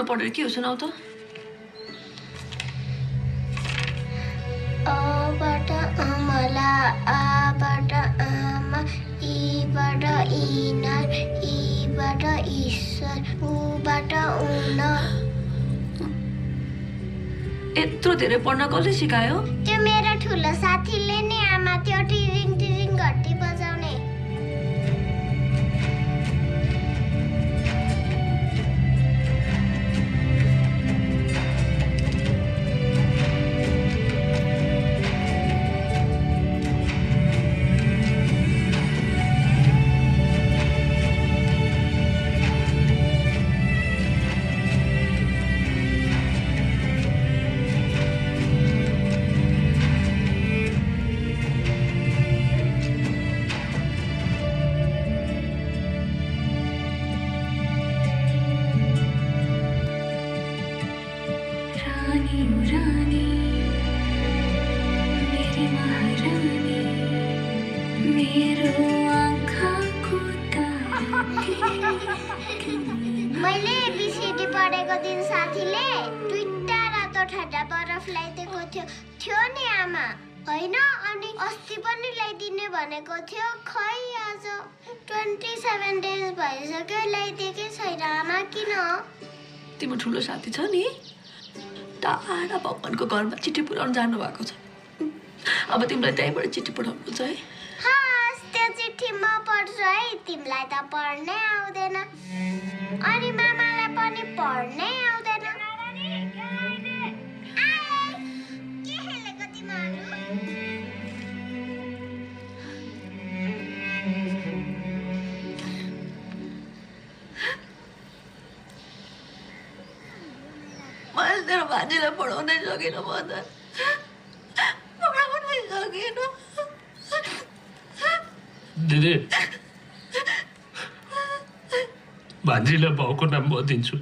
पढेर के हो सुनाउ त अबाट अमला आबाट आमा ईबाट इनार ईबाट ईश्वर उबाट उनर यत्रो धेरै पढ्न कसले सिकायो त्यो मेरो ठुलो साथीले नि आमा त्यो टिरिङ टिरिङ घट्टी बजाउने मैले एबीसीडी पढेको दिन साथीले दुईटा रातो ठाडा बरफ ल्याइदिएको थियो नि आमा होइन अनि अस्ति पनि ल्याइदिने भनेको थियो खै आज 27 डेज भइसक्यो ल्याइदिएकै छैन आमा किन तिम्रो ठुलो साथी छ नि टाढा भगवानको घरमा चिठी पुर्याउन जानु भएको छ अब तिमीलाई त्यहीँबाट चिठी पठाउनु छ है हस् त्यो चिठी म पढ्छु है तिमीलाई त पढ्नै आउँदैन अनि मामालाई पनि पढ्नै आउँदैन के खेलेको तिमीहरू मैले तेरो भान्जीलाई पढाउनै सकिनँ मदन पढाउनै सकिनँ दिदी भान्जीलाई बाउको नाम म दिन्छु